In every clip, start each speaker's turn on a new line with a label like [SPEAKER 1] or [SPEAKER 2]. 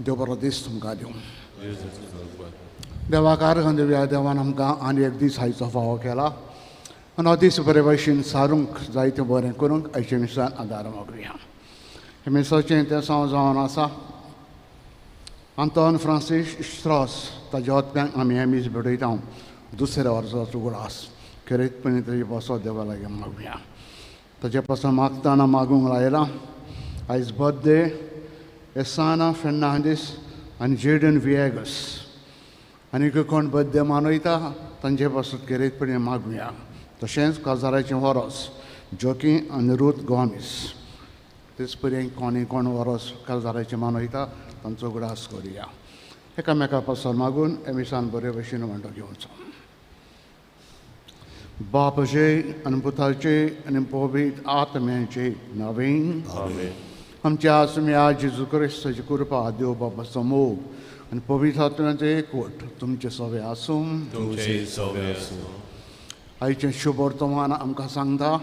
[SPEAKER 1] देव बरो दीस तुमकां दिवं. देवाक आर्गां दिवया. देवान आमकां आनी एक दीस आयचो फावो केला आनी हो दीस बरे भशेन सारूंक जायतें बरें करूंक आयच्या मिसान आदार मागुया. हे मिसाचें तें हांव जावन आसा आंतोन फ्रांसीस श्ट्रॉस ताज्या हत्म्यांक आमी हें मीस भेटयता. दुसऱ्या वर्साचो उगडास खेरीतपणी ताजे पासो देवा लागीं मागुया. ताजे पासून मागतना मागूंक लायलां. आयज बर्थडे एसाना फेर्नांदीस आनी जेडन विएगस आनी कोण बर्थडे मनयता तांचे पासून खेरीतपणी मागुया. तशेंच काजाराचें वरोस जोकी आनी रूथ गोमीस तेच परी कोणी कोण वरोस काजाराचें मनयता तांचो उगडास करुया. एकामेका पासून मागून एमिसान बरे भशेन वांटो घेवचो. बापाचे आनी पुताचे आनी पवित्र आत्म्याचे नवीन आमच्या आसम्या जेजू क्रिस्ताची कृपा, देव बापाचो मोग आनी पवित्र आत्म्याचो एकवट तुमचे सवे आसूं. आयचें शुभ वर्तमान आमकां सांगता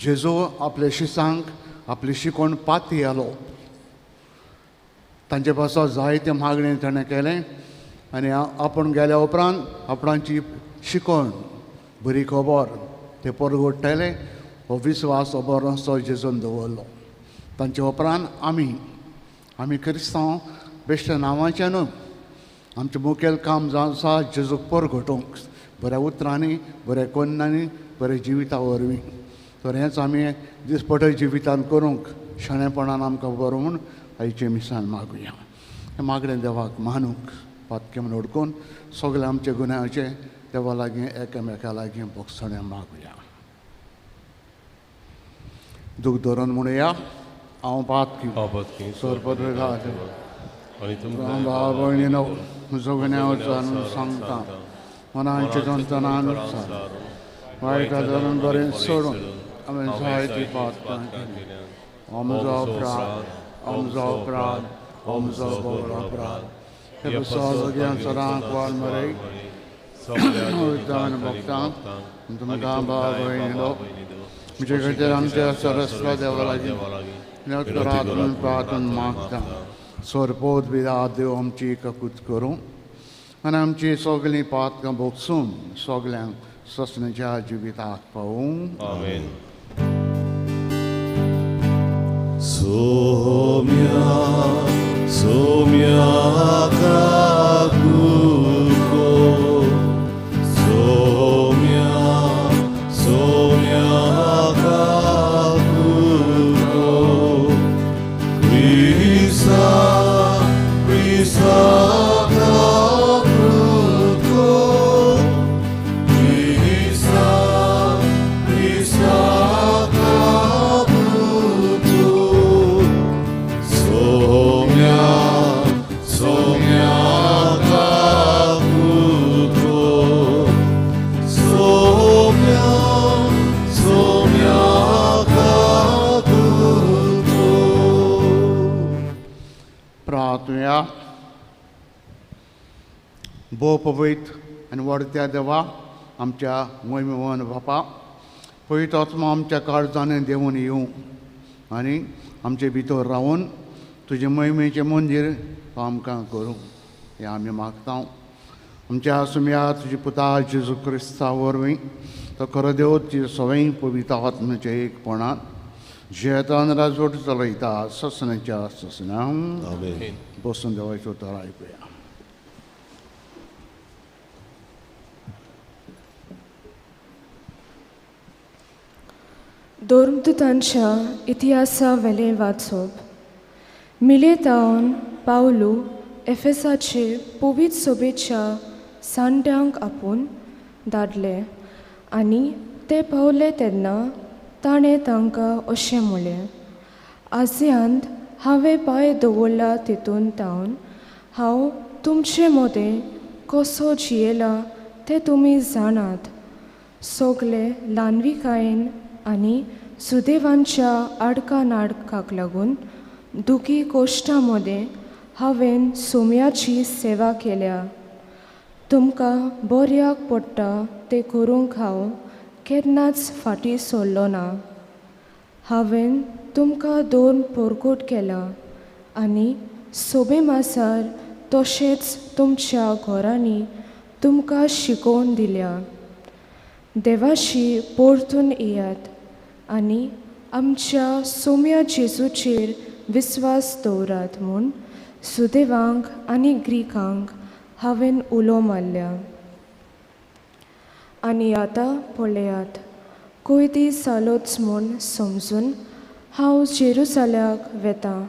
[SPEAKER 1] जेजू आपले शिसांक आपली शिकोण पाती आलो. तांचे पासत जायतें मागणें ताणें केलें आनी आपूण गेल्या उपरांत आपणाची शिकोण बरी खबर ते परगडटले हो विस्वास हो बरो जेजून दवरलो. तांचे उपरांत आमी आमी क्रिस्तांव बेश्ट नांवाचें न्हू, आमचें मुखेल काम जावन आसा जेजूक परगटूंक बऱ्या उतरांनी, बऱ्या कोन्नांनी, बऱ्या जिविता वरवीं. तर हेंच आमी दिसपट्टे जिवितान करूंक शाणेपणान आमकां बरो म्हूण आयचे मिसान मागुया. हें मागणें देवाक मानूंक पातकें म्हूण उडकून सगळे आमचे गुन्यांवचे देवा लागीं एकामेका लागीं भोगसणें मागुया. दूख धरून म्हणुया, हांव पातकी भाव भयणीनो म्हजो गुन्यांव जाणून सांगता. मनांचे जंतनान वायट धरून बरें सोडून हांवें जायती पातकां केली. हो म्हजो अपराध, हो म्हजो अपराध, हो म्हजो बरो अपराध. हे सगळ्यां सरांक वाल मरे भक्तांक तुमकां भाव भयणीनो म्हजे खातीर आमच्या सरस्व देवा लागीं करात म्हूण प्रार्थना मागता. सोरपोत बिरा देव आमची ककूत करूं आनी आमची सगळीं पातकां भोगसून सगल्यांक ससण्याच्या जिविताक पावूं.
[SPEAKER 2] आमेन. सोम्या सोम्या काकुको, सोम्या सोम्या काकुको, क्रिसा क्रिसा काकुको, क्रिसा क्रिसा काकुको, सोम्या सोम्या काकुको, सोम्या सोम्या काकुको.
[SPEAKER 1] प्रार्थुया. भोव पवित्र आनी वाडत्या देवा आमच्या मोहिमेवन बापा, पवित्र आत्मा आमच्या काळजांनी देंवून येवं आनी आमचे भितर रावून तुजें मोहिमेचें मंदीर आमकां करूं हें आमी मागता. आमच्या सुम्या तुजे पुता जेजू क्रिस्ता वरवीं तो खरो देव तुजे सवंय पवित्र आत्म्याच्या एकपणान जियेतान राजवट चलयता ससनाच्या ससना.
[SPEAKER 2] आमेन.
[SPEAKER 1] बसून देवाचें उतर आयकुया.
[SPEAKER 3] धर्मदुतांच्या इतिहासा वेलें वाचप. मिलेतावन पावलू एफेसाचे पवित्र सभेच्या सांड्यांक आपोवन धाडले आनी ते पावले तेन्ना ताणें तांकां अशें म्हणलें, आजयांत हांवें पांय दवरला तितून तावन हांव तुमचे मदें कसो जियेला तें तुमी जाणात. सगळे ल्हानविकायेन आनी सुदेवांच्या आडका नाडकाक लागून दुखी कोश्टा मदें हांवें सोम्याची सेवा केल्या. तुमकां बऱ्याक पडटा तें करूंक हांव केन्नाच फाटीं सरलो ना. हांवें तुमकां दोन परगट केला आनी सोबे मासार तशेंच तुमच्या घरांनी तुमकां शिकोवन दिल्या. देवाशी परतून येयात आनी आमच्या सोम्या जेजूचेर विस्वास दवरात म्हूण सुदेवांक आनी ग्रीकांक हांवें उलो मारल्या. आनी आतां पळयात, कोयती जालोच म्हूण समजून हांव जेरुजाल्याक वेतां.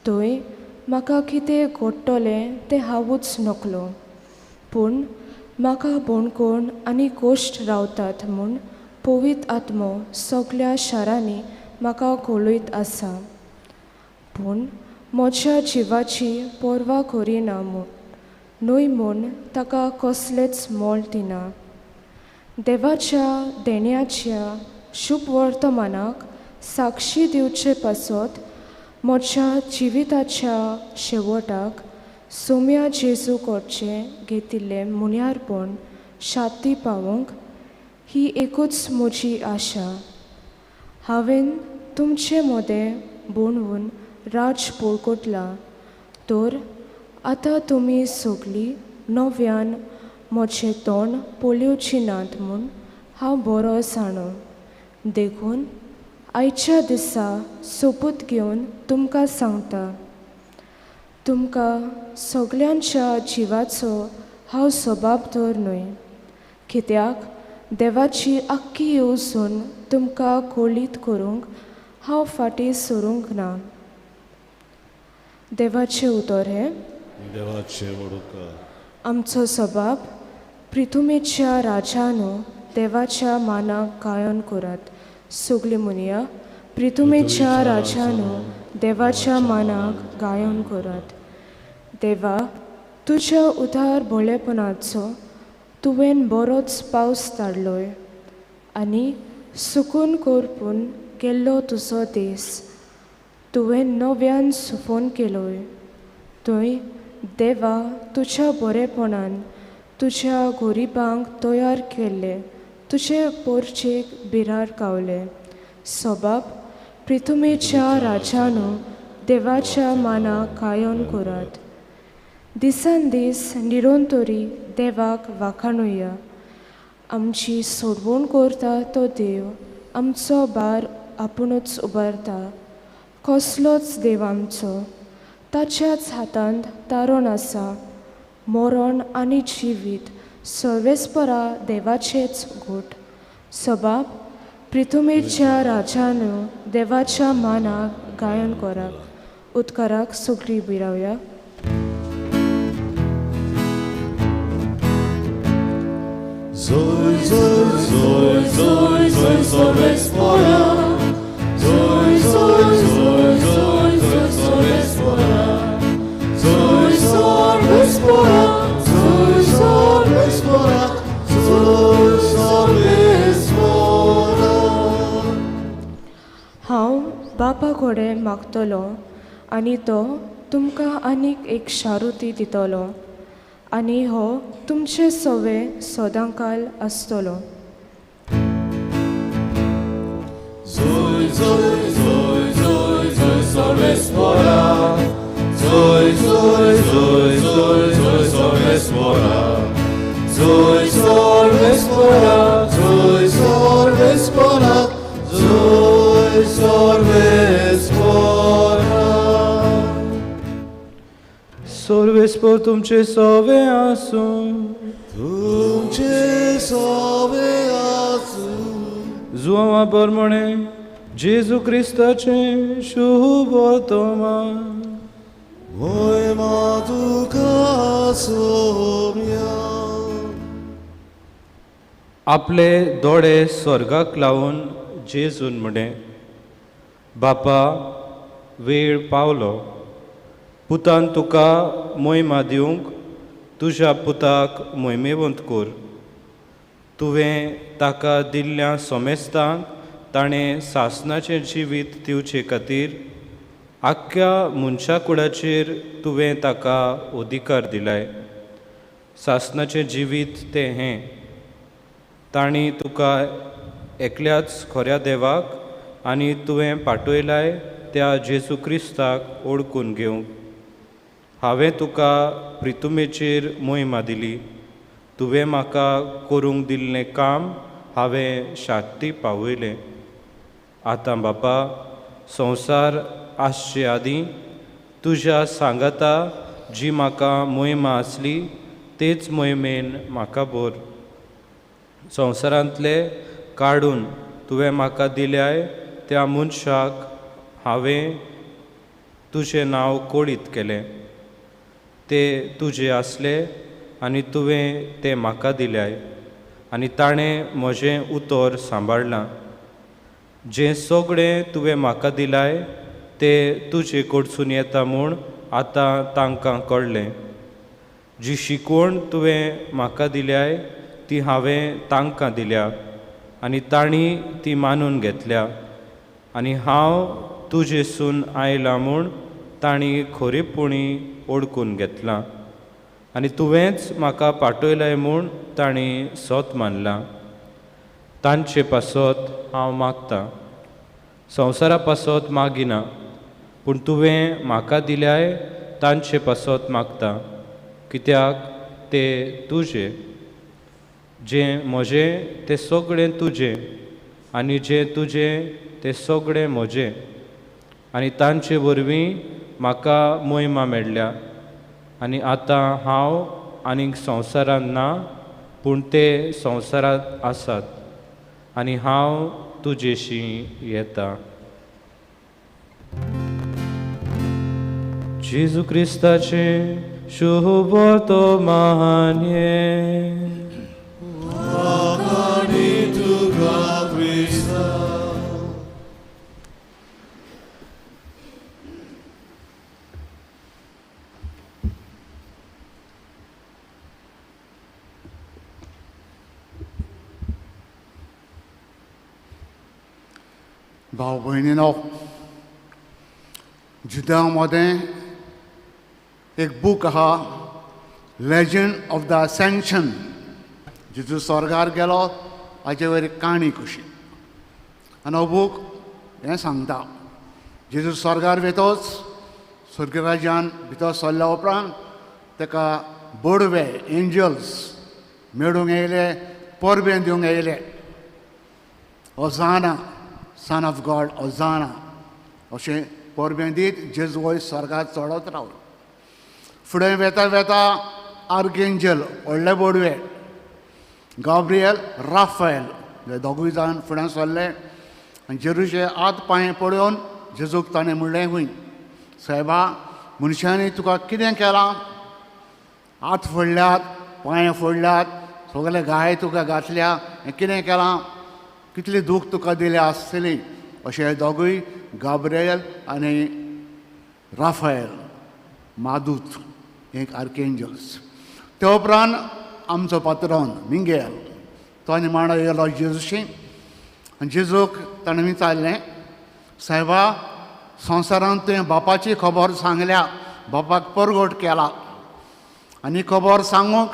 [SPEAKER 3] थंय म्हाका कितें घडटलें तें हांवूच नकलो, पूण म्हाका बणकोण आनी कोश्ट रावतात म्हूण पवित्र आत्मो सगळ्या शारांनी म्हाका कळयत आसा. पूण म्हज्या जिवाची पर्वा करिना म्हूण न्हय म्हूण ताका कसलेंच मोल दिना. देवाच्या देण्याच्या शुभवर्तमानाक साक्षी दिवचे पासत म्हज्या जिविताच्या शेवटाक सोम्या जेजू कडचें घेतिल्लें मुन्यारपण शाती पावोवंक ही एकूच म्हजी आशा. हांवें तुमचे मदें बनवून राज पोळकोटला, तर आतां तुमी सगळीं नव्यान म्हजें तोंड पळोवची नात म्हूण हांव बरो जाणो. देखून आयच्या दिसा सोपूत घेवन तुमकां सांगता, तुमकां सगळ्यांच्या जिवाचो हांव जबाबदार न्हय, कित्याक देवाची आख्खी येवजण तुमकां कळीत करूंक हांव फाटीं सरूंक ना. देवाचें उतर हें.
[SPEAKER 2] देवाचें वडुका.
[SPEAKER 3] आमचो सबाब प्रिथुमेच्या राजानो देवाच्या मानाक गायन करात. सगळीं म्हणया, प्रिथुमेच्या राजानो देवाच्या मानाक गायन करात. देवा, तुज्या उदार भोळेपणाचो तुवें बरोच पावस धाडलोय आनी सुकून करपून गेल्लो तुजो देस तुवें नव्यान सुफोन केलोय. थंय देवा तुज्या बरेपणान तुज्या गरिबांक तयार केल्ले तुजे पोरचेक बिरार गावले. सोबाब प्रिथुमेच्या राजानो देवाच्या मानाक गायन करात. दिसान दीस निरंतरी देवाक वाखाणुया. आमची सोडवण करता तो देव आमचो भार आपुणूच उबारता. कसलोच देव आमचो, ताच्याच हातांत तारण आसा. मरण आनी जिवीत सर्वेस्परा देवाचेच घोट. सबाब प्रिथुमेच्या राजानो देवाच्या मानाक गायन करात. उदकाराक सगळीं बिरावया.
[SPEAKER 2] Zoy, zoy, zoy, zoy, zoy, sorvespora. Zoy, zoy, zoy, zoy, zoy, sorvespora. Zoy, sorvespora, zoy, sorvespora, zoy, sorvespora.
[SPEAKER 3] हांव बापा कडेन मागतलो आनी तो तुमकां आनीक एक शारुती दितलो आनी हो तुमचे सवे सदांकाल आसतलो.
[SPEAKER 2] Zoy, zoy, zoy, zoy, zoy, sorvespora. Zoy, zoy, zoy, zoy, zoy, sorvespora. Zoy, sorvespora, zoy, sorvespora, zoy, sorvespora.
[SPEAKER 4] Sorvespor तुमचे सोवे आसूं.
[SPEAKER 2] तुमचे सोवे आसूं.
[SPEAKER 4] जुआंवा परमणे जेजू क्रिस्ताचें शुभ वर्तमान.
[SPEAKER 2] मोयमा तुका सोम्या.
[SPEAKER 4] आपले दोळे स्वर्गाक लावन जेजून म्हणें, बापा, वेळ पावलो. पुतान तुका मोयमा दिवंक तुज्या पुताक मोयमेवंत कर. तुवें ताका दिल्ल्या सोमेस्तांक ताणें सासणाचें जिवीत दिवचे खातीर आख्ख्या मनशा कुडाचेर तुवें ताका अधिकार दिलाय. सासणाचें जिवीत तें हें, तांणी तुका एकल्याच खऱ्या देवाक आनी तुवें पाठयलाय त्या जेजू क्रिस्ताक ओळखून घेवंक. हांवें तुका प्रितुमेचेर मोहिमा दिली. तुवें म्हाका करूंक दिल्लें काम हांवें शांती पावयलें. आतां बापा, संवसार आसचे आदीं तुज्या सांगाता जी म्हाका मोहिमा आसली तेच मोहिमेन म्हाका भर. संवसारांतले काडून तुवें म्हाका दिल्याय त्या मनशाक हांवें तुजें नांव कळीत केलें. ते तुजे आसले आनी तुवें ते म्हाका दिल्याय आनी ताणें म्हजें उतर सांबाळ्ळां. जें सगळें तुवें म्हाका दिलाय ते तुजे कडसून येता म्हूण आतां तांकां कळ्ळें. जी शिकवण तुवें म्हाका दिल्याय ती हांवें तांकां दिल्या आनी तांणी ती मानून घेतल्या आनी हांव तुजेसून आयलां म्हूण तांणी खरेपणी ओळखून घेतलां आनी तुवेंच म्हाका पाठयलाय म्हूण तांणी सत मानलां. तांचे पासत हांव मागतां, संवसारा पासत मागिना, पूण तुवें म्हाका दिल्याय तांचे पासत मागता, कित्याक ते तुजे. जें म्हजें तें सगळें तुजें आनी जें तुजें तें सगळें म्हजें आनी तांचे वरवीं म्हाका मोहिमा मेळ्ळ्या. आनी आतां हांव आनीक संवसारांत ना, पूण ते संवसारांत आसात आनी हांव तुजेशी येता. जेजू क्रिस्ताचें शुभ वर्तमान्ये.
[SPEAKER 1] भाव भयणीनो, जुद्या मदें एक बूक आहा, लेजंड ऑफ the असेन्शन. जेजू स्वर्गार गेलो हाचे वयर एक काणी कशी. आनी हो बूक हें सांगता, जेजू स्वर्गार वेतोच स्वर्गराज्यान भितर सरल्या उपरांत ताका बोडवे एंजल्स मेळूंक येयले, परबें दिवंक येयले. Hosanna, son of God, hosanna अशें परबें दीत जेजू वयर स्वर्गार चडत रावलो. फुडें वेता वेता आर्केंजल व्हडले बोडवे गाब्रियल, राफेल हे दोगूय जाण फुडें सरले आनी जेरूचे हात पांय पळोवन जेजूक ताणें म्हणलें, खूंय सायबा, मनशांनी तुका कितें केलां? हात फोडल्यात, पांय फोडल्यात, सगळे घाय तुका घातल्या, हें कितें केलां? कितली दूख तुका दिल्या आसतली? अशें दोगूय गाब्रियल आनी राफेल मादूत एक आर्केंजल्स. ते उपरांत आमचो पात्रोन मिंगेल तो आनी मांडो येयलो जेजूशी आनी जेजूक ताणें विचारलें, सायबा, संवसारांत तुवें बापाची खबर सांगल्या, बापाक परगट केला आनी खबर सांगूंक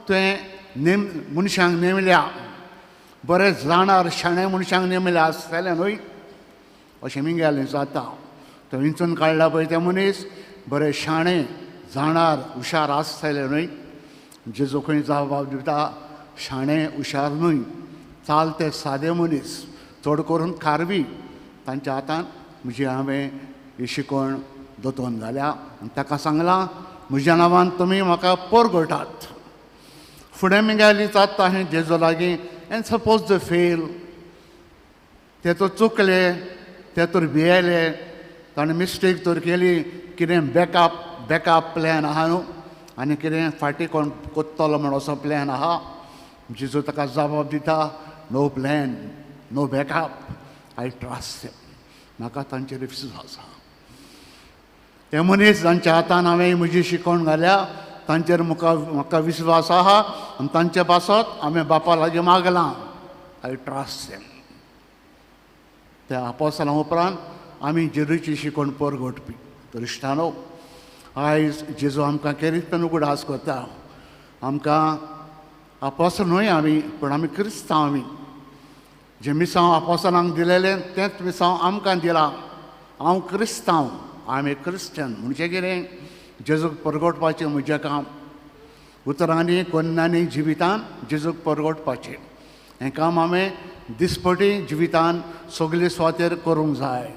[SPEAKER 1] तुवें नेम मनशांक नेमल्या, बरे जाणार शाणे मनशांक नेमल्या आसतलें न्हय? अशें मिंगेलें जाता. तो विंचून काडला पळय ते मनीस बरे शाणे जाणार हुशार आसतले न्हय? जेजू खंय जबाब दिता, शाणे हुशार न्हय, चालते सादे मनीस, चड करून खारवी, तांच्या हातान म्हजी हांवें ही शिकवण दोतोन घाल्या आनी ताका सांगलां, म्हज्या नांवान तुमी म्हाका परगटात. फुडें मिंगेली जाता हें जेजू लागीं, एंड सपोज the fail, ते तर चुकले, ते तर भियेले, ताणें मिस्टेक तर केली, कितें बॅकअप प्लॅन आहा न्हू, आनी कितें फाटीं कोण कोत्तलो म्हण असो प्लॅन आहा? जेजू ताका जबाब दिता, no plan, no backup, I trust him, म्हाका तांचेर विस्वास आसा. हे मनीस जांच्या हातान हांवें म्हजी शिकवण घाल्या तांचेर म्हाका विस्वास आहा आनी तांचे पासत हांवें बापा लागीं मागलां, I trust him. त्या आपोसलां उपरांत आमी जेजूची शिकवण परगटपी. तर इश्टानो, आयज जेजू आमकां केरीतपण उगडास करता. आमकां आपोसल न्हय आमी, पूण आमी क्रिस्तांव. आमी जें मिसांव आपोसलांक दिलेलें तेंच मिसांव आमकां दिलां. हांव क्रिस्तांव, I am a Christian म्हणजे कितें? जेजूक परगटपाचें म्हजें काम. उतरांनी कोन्नांनी जिवितान जेजूक परगटपाचें हें काम हांवें दिसपटी जिवितान सगळे सुवातेर करूंक जाय.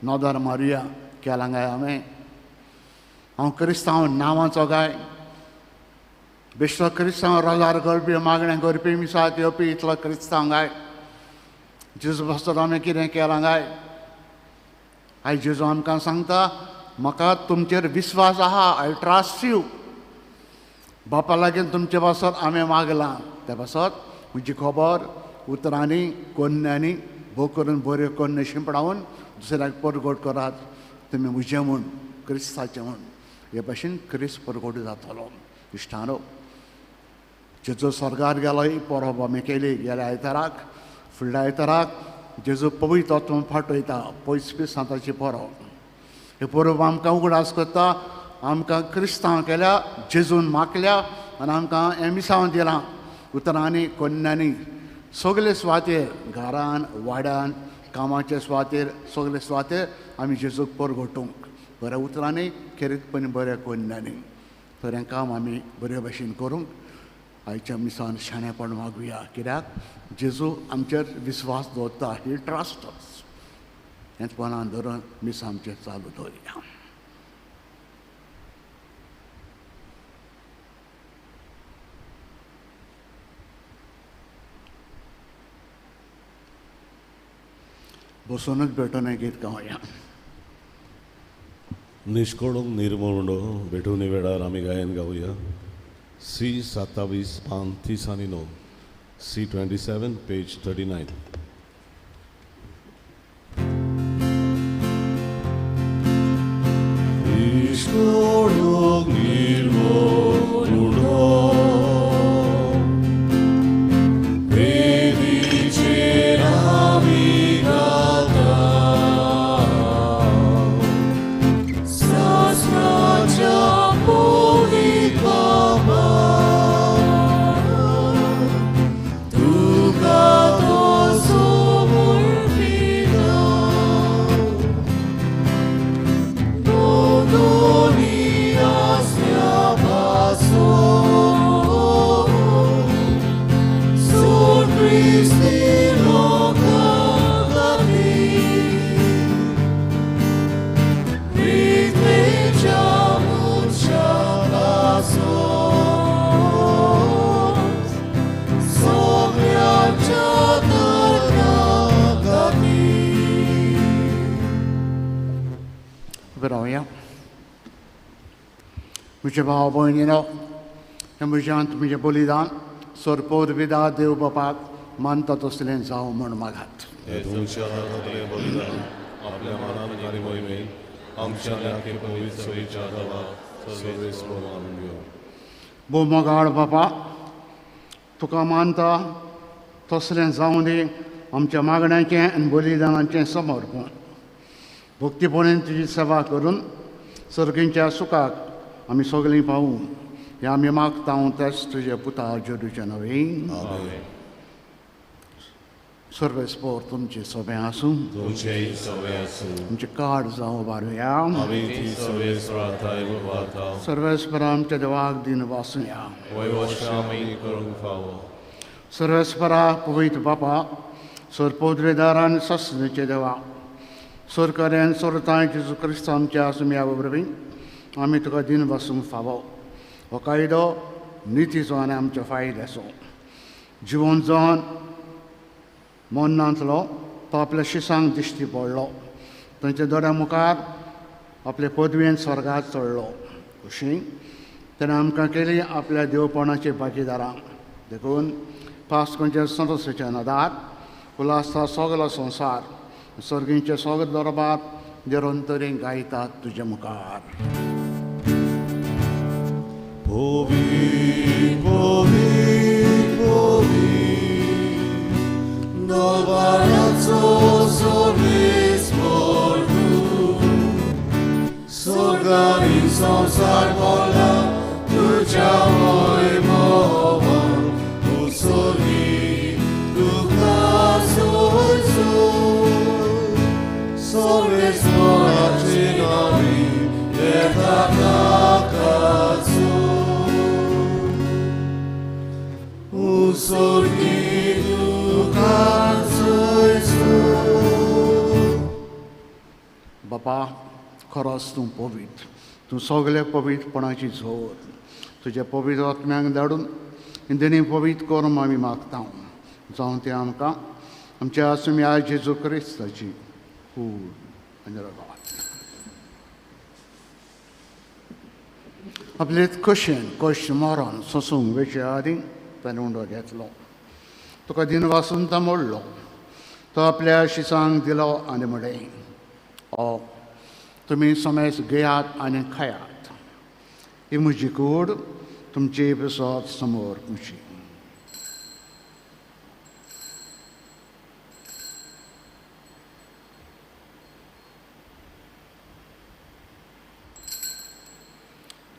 [SPEAKER 1] नदर मारुया केलां काय हांवें? हांव क्रिस्तांव नांवाचो काय? बेश्टो क्रिस्तांव रोजार करपी, मागणें करपी, मिसाक येवपी इतलो क्रिस्तांव काय? जेजू पासत हांवें कितें केलां काय? आयज जेजू आमकां सांगता, म्हाका तुमचेर विस्वास आहा, I trust you. बापा लागीं तुमचे पासत हांवें मागलां, त्या पासत म्हजी खबर उतरांनी कोन्न्यांनी भोव करून बऱ्यो कोन्न्यो शिंपडावन दुसऱ्याक परगट करात, तुमी म्हजें म्हूण, क्रिस्ताचें म्हूण. हे भाशेन क्रिस्त परगट जातलो. इश्टानो, जेजू स्वर्गार गेलो ही परब आमी केली गेल्या आयताराक. फुडल्या आयताराक जेजू पवित्र आत्मो फाटयता, पयस सांताची परब. हे परब आमकां उगडास करता, आमकां क्रिस्तांव केल्या, जेजून मागल्या आनी आमकां हें मिसांव दिलां. उतरांनी कोन्न्यांनी सगळे सुवातेर, घरान, वाड्यान, कामाचे सुवातेर, सगळे सुवातेर आमी जेजूक परगटूंक बऱ्या उतरांनी, खेरीतपणी बऱ्या कोन्न्यांनी. तर हें काम आमी बरे भशेन करूंक आयच्या मिसान शाणेपण मागुया. कित्याक जेजू आमचेर विस्वास दवरता, ही ट्रस्ट. हेंच मनान धरून मिस आमचें चालू दवरुया. बसूनच भेटून गीत गावया.
[SPEAKER 2] निष्कोडूंक निर्मोणो भेटून वेळार आमी गायन गावया. सी 27 पान 30 आनी 9, सी 27 पेज 39. निष्कोडूंक निर्मोणो वेदीचेर आमी गाता, शास्त्राच्या पवित्र बापा, तुका तो समर्पिता. दोनी आसल्या पासून सोड क्रिस्ती लोकां खातीर, प्रिथ्वेच्या मनशां पासून सगळ्यांच्या धर्मा खातीर.
[SPEAKER 1] उबे रावया. म्हजे भाव भयणीनो, हें म्हज्यांत म्हजें बलिदान सरपोरविदा देव बापाक मानता तसलें जावं म्हूण मागात.
[SPEAKER 2] हे तुमच्या हातांतलें बलिदान आपल्या मनान आनी मोहिमेन आमच्या आनी पवित्र सभेच्या देवाक सर्वेस्पर मानून घेवं.
[SPEAKER 1] भोव मोगाळ बापा, तुका मानता तसलें जावं दी आमच्या मागण्याचें आनी बलिदानाचें समर्पण. भक्तीपणान तुजी सेवा करून सर्गींच्या सुखाक आमी सगळीं पावूं हें आमी मागता तेच तुजे पुता जेजूच्या नवीन. सर्वेस्पर तुमचें सोबें आसूं,
[SPEAKER 2] तुमचेंय सोबें आसूं.
[SPEAKER 1] तुमचें कार्ड जावं बारुया.
[SPEAKER 2] आमी ती सर्वेस्परा उबारता.
[SPEAKER 1] सर्वेस्परा आमच्या देवाक दिन वासुया.
[SPEAKER 2] वैवश आमी करूंक फावो.
[SPEAKER 1] सर्वेस्परा पवित्र बापा, सरपोद्रेदारान ससनेचे देवा, सरकारान सरताय जेजू क्रिस्त आमच्या आसुया वरवीं आमी तुका दिन वासूंक फावो. हो कायदो नितीचो आनी आमच्या फायद्याचो. जिवन जावन मरणांतलो तो आपल्या शिसांक दिश्टी पडलो, तांच्या दोळ्या मुखार आपले पदवेन स्वर्गात चडलो. अशी तेणें आमकां केली आपल्या देवपणाचे भागीदारां. देखून पास्कोंच्या संरक्षेच्या नदार उल्हासता सगलो संवसार, सर्गींचे सगळे दरबार निरंतरी गायतात तुजे मुखार.
[SPEAKER 2] पवित्र पवित्र पवित्र दरबाराचो सर्वेस्पर तूं, स्वर्गानी संवसार भरला तुज्या वैभवान, उसोली तुका सोयसो सर्वेस्पराचे नांवी येता.
[SPEAKER 1] बापा खरोच तूं पवित्र, तूं सगळे पवित्रपणाची जोर, तुज्या पवित्र आत्म्यांक धाडून इंदणी पवित्र करून आमी मागता, जावं तें आमकां आमच्या सुम्या जेजू क्रिस्ताची कूड आनी रगत. आपले कशेन कश्ट मरण सोंसूंक वेचे आदीं ताणें उंडो घेतलो, तुका दिन वासून तो मोडलो, तो आपल्या शिसांक दिलो आनी म्हणलें, ओ तुमी समेज घेयात आनी खायात, ही म्हजी कूड तुमची पिसोत समोर म्हजी.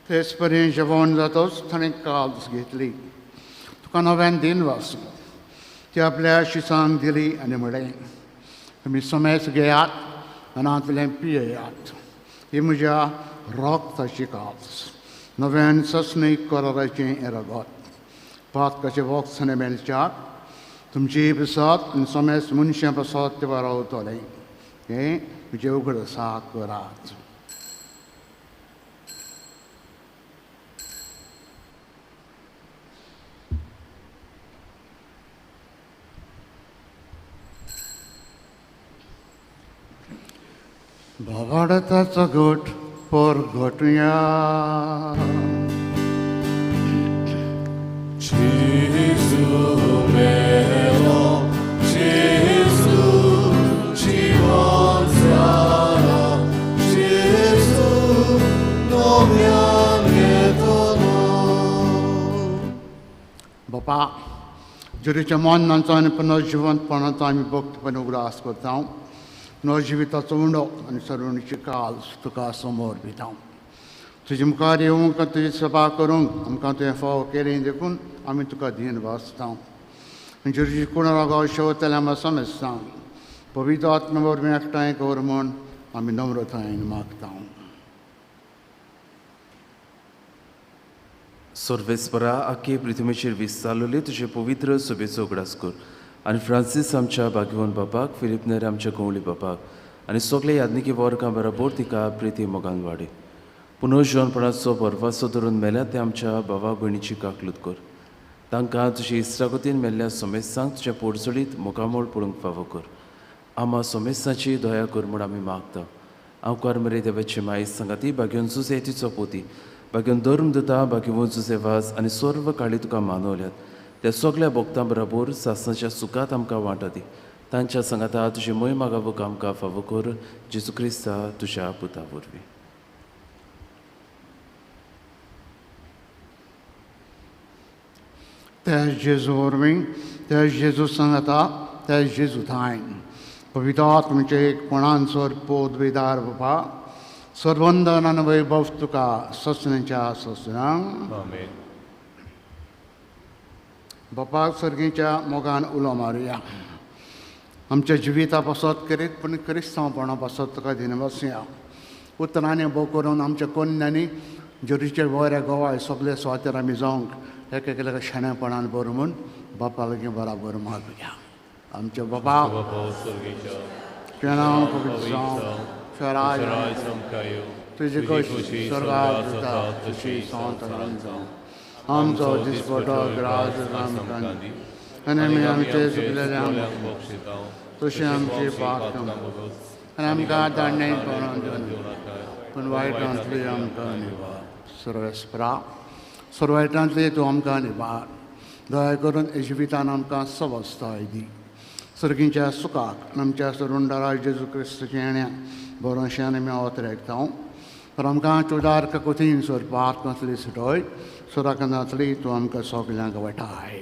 [SPEAKER 1] तेच परी जेवण जातच ताणें काल्स घेतली, तुका नव्यान दिन वाचलो, ती आपल्या शिसांक दिली आनी म्हणलें, तुमी समेज घेयात आनी हातूंतलें पियेयात, ही म्हज्या रगताची काल्स, नव्यान ससणी कराराचें हें रगत, पातकाचें वखद मेळच्याक तुमची पिसत आनी समेज मनशां पासत तें रावतलें, हें म्हजें उगडासा करात. भावार्थाचो घट परगटुया.
[SPEAKER 5] जेजू मेलो, जेजू जिवन जाला, जेजू नव्यान येतलो.
[SPEAKER 1] बापा, जेजूच्या मरणाचो आनी पुनर्जिवंतपणाचो आमी भक्तपणे उगडास करता, नवजिविताचो उंडो आनी सरुणीची काल तुका समोर दिता. तुजे मुखार येवंक तुजी सभा करूंक आमकां तुवें फावो केली देखून आमी तुका दीन वाचता. जेजूची कुणा रागाव शेवतल्या आमकां समजता, पवित्र आत्म्या वरवीं एकठांय कर म्हूण आमी नम्रतायेन मागता.
[SPEAKER 6] सर्वेस्परा, आखे पृथ्वीचेर विस्तारलेले तुजे पवित्र सभेचो उगडास कर आनी फ्रांसीस आमच्या भाग्यवान बापाक, फिलीप नेर आमच्या गवळी बापाक आनी सगळे याज्ञिकी वर्गां बरोबर तिका प्रिती मोगान वाडय. पुनर्जिवनपणाचो बर्फाचो धरून मेल्या ते आमच्या भावा भयणीची काकलूत कर, तांकां तुजे इस्त्रागतीन मेल्ल्या समेस्तांक तुज्या पोडचडीत मुखामोळ पळोवंक फावो कर. आमा समेस्तांची दया कर म्हूण आमी मागता. आवकार मरे देवाची माई सांगाती, भाग्यवन जुजे तिचो पोती, भाग्यवन धर्म दिता, भाग्यवन जुजे वास आनी सर्व काळी तुका मानवल्यात त्या सगळ्या भक्तां बरोबर सासणाच्या सुखात आमकां वांटो दी. तांच्या सांगाता तुजी मोय मागावक आमकां फावो कर, जेजू क्रिस्ता तुज्या पुता वरवीं.
[SPEAKER 1] त्या जेजू वरवीं, त्या जेजू सांगाता, त्या जेजू थायन पवित्र आत्म्याचे एकपणान सर पोदवेदार बापा, सर्वंदन आनी वैभव तुका ससण्याच्या ससणांक.
[SPEAKER 5] आमेन.
[SPEAKER 1] बापाक सर्गीच्या मोगान उलो मारुया, आमच्या जिविता पासत करीत पूण क्रिस्तांवपणा पासत तुका दिनवासया. उतरांनी भोव करून आमच्या कोन्यांनी जेजूचे बऱ्या गोवाय सगळे सुवातेर आमी जावंक एक एकल्याक शाणेपणान बरो म्हूण बापा लागीं बराबर मागुया. आमच्या बाबा तुजें नांव पवित्र जावं, तुजें तुजी खोशी स्वर्गात जाता तशी संवसारांत जावं. आमचो दिसपटो ग्रास आमकां दी आनी आमी आमचे चुकलेल्यांक तशें आमची पातकां आनी आमकां दांडणे पडोवन दिवं नाका, पूण वायटांतली आमकां निवार. सर्वेस्परा, सर्वायटांतली तूं आमकां निवार. दया करून जिवितान आमकां सवस्ताय दी. सर्गीच्या सुखाक आमच्या सरुंडारा जेजू क्रिस्ताच्या येण्या बरोशान आमी ओतरेकता. तर आमकां चुडार ककुतीन सोरपाक सुटोय सुराकनातली तूं आमकां सगल्यांक वाटाय.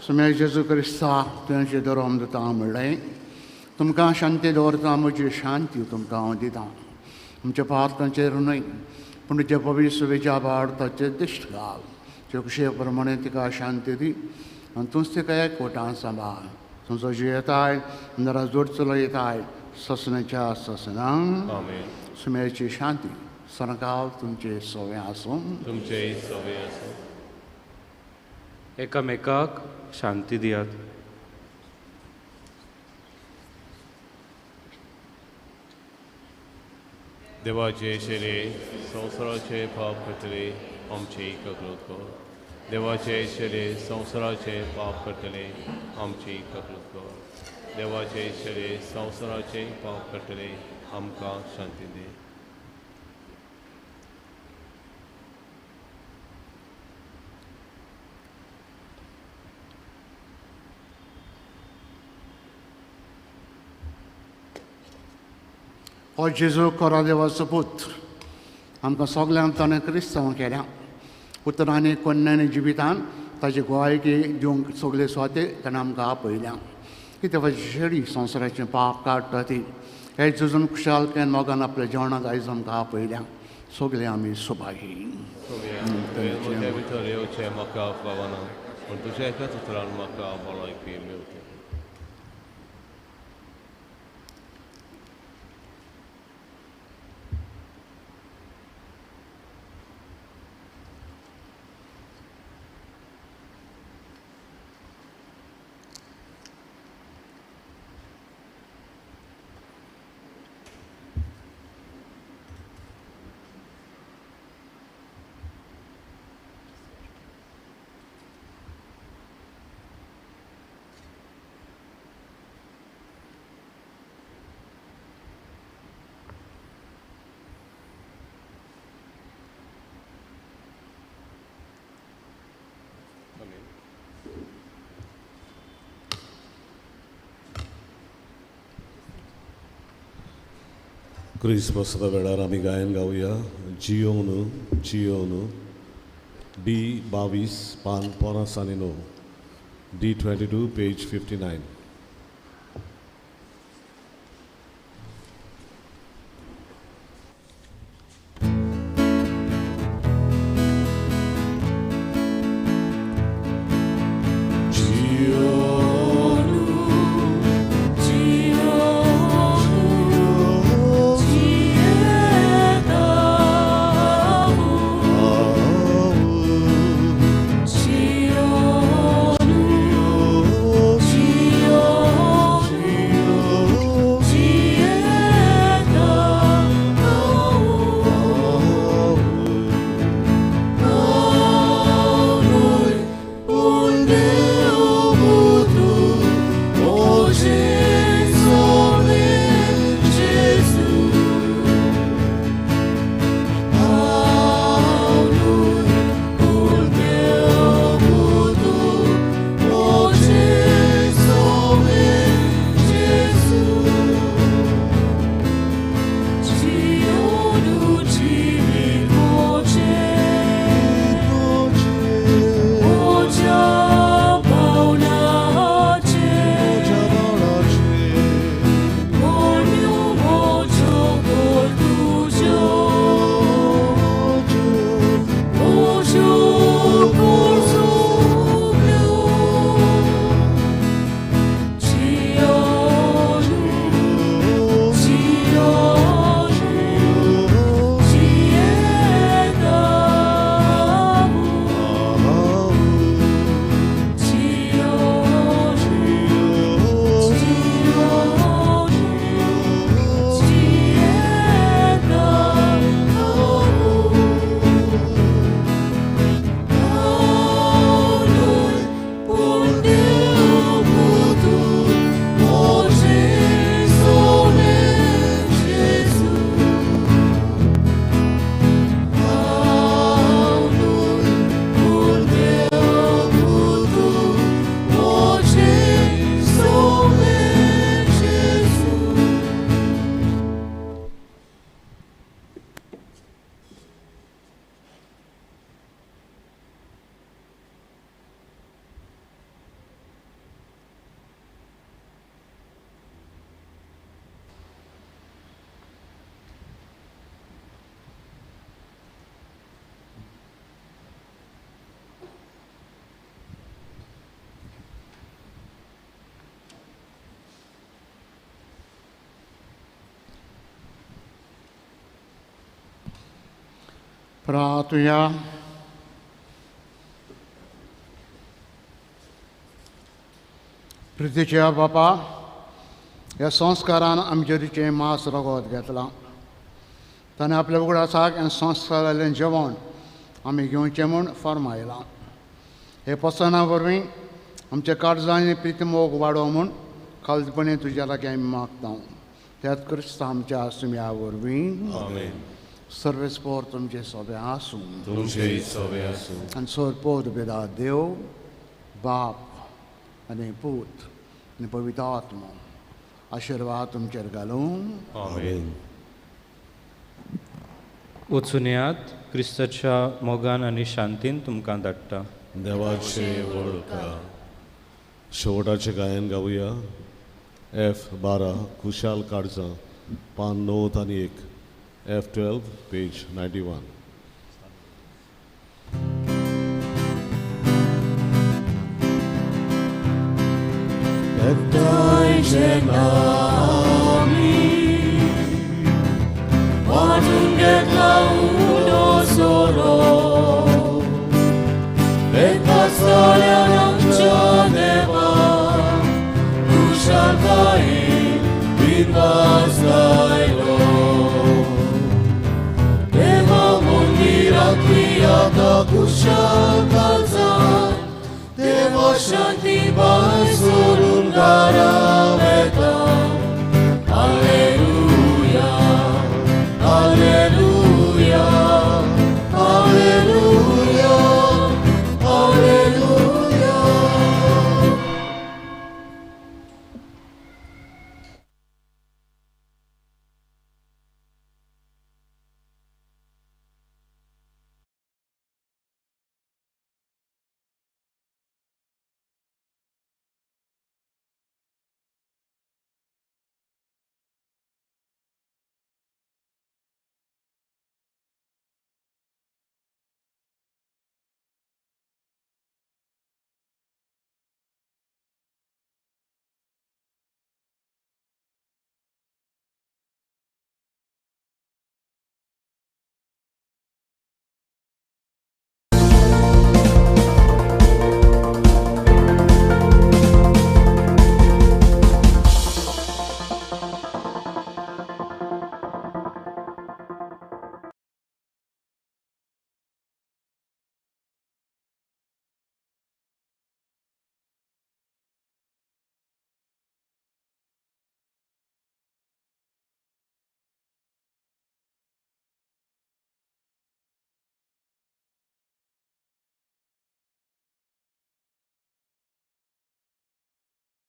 [SPEAKER 1] सुमे जेजू क्रिस्ता तुवें धरोम दिता म्हणलें, तुमकां शांती दवरता, म्हजी शांती तुमकां हांव दिता. आमच्या पातकांचेर न्हय पूण तुज्या पवित्र सुवेच्या भारताचेर दिश्ट घाल, चौकशे प्रमाणे तिका शांती दी आनी तूंच तिका एकवटान सांबाळ. तुमचो जियेताय नरा जोडचलो येताय ससनाच्या ससनांक. सुमेची शांती सरकाल तुमचे सवे आसूं.
[SPEAKER 5] तुमचे सवे आसूं.
[SPEAKER 4] एकामेकाक शांती दियात.
[SPEAKER 5] देवाचे शेरे संवसाराचे पाप करतले आमची ककलूत कर. देवाचे शेरे संवसाराचे पाप करतले आमची ककलूत कर. देवाचे शेरे संवसाराचे पाप करतले आमकां शांती दी.
[SPEAKER 1] हो जेजू खरो देवाचो पूत आमकां सगल्यांक ताणें क्रिस्तांव केल्या. उतरांनी कोन्न्यांनी जिवितान ताची गोवायकी दिवंक सगळे सुवाते ताणें आमकां आपयल्या की देवाची शेळी संवसाराचें पाप काडटा ती हे जेजून खुशालकायेन मोगान आपल्या जेवणाक आयज आमकां आपयल्या. सगळे आमी सुभागी.
[SPEAKER 5] म्हज्या भितर येवचें म्हाका फावना, पूण तुज्या एकाच उतरान म्हाका भलायकी मेळटी.
[SPEAKER 2] क्रिसमसा वेळार आमी गायन गावया जियोनु जियोनु डी 22 पान 59, D 22 page 59.
[SPEAKER 1] प्रार्थुया. प्रितीच्या बापा, ह्या संस्कारान आमचे रुचें मांस रगत घेतलां. ताणें आपल्या उगडासाक आनी संस्कारांतलें जेवण आमी घेवचें म्हूण फर्मायलां. हे पसना वरवीं आमच्या काळजांनी प्रितमोग वाडो म्हूण खालपणे तुज्या लागीं आमी मागता. त्याच क्रिस्त आमच्या सुम्या वरवीं.
[SPEAKER 2] आमेन.
[SPEAKER 1] सर्वेस्पोर तुमचे सोबे आसूं.
[SPEAKER 2] तुमचे सोबे आसूं.
[SPEAKER 1] आनी सोरपोत बेदा देव बाप आनी पूत आनी पवित्र आत्मो आशिर्वाद तुमचेर घालूं.
[SPEAKER 2] आमेन.
[SPEAKER 4] वचुनयात क्रिस्ताच्या मोगान आनी शांतीन तुमकां धाडटा.
[SPEAKER 2] देवाचे व्हड. शेवटाचें गायन गावया. एफ 12 खुशाल काडजां पान 9 आनी 1. एफ 12 पेज 91.
[SPEAKER 7] एकठांय जेन्ना आमी वांटून घेतला उडो सोरो एका साऱ्यान आमच्या देवा खुशालकायेन विरवास लायलो. देवा मंदिरांतली आतां खुशाल काळजान देवा शांती बाय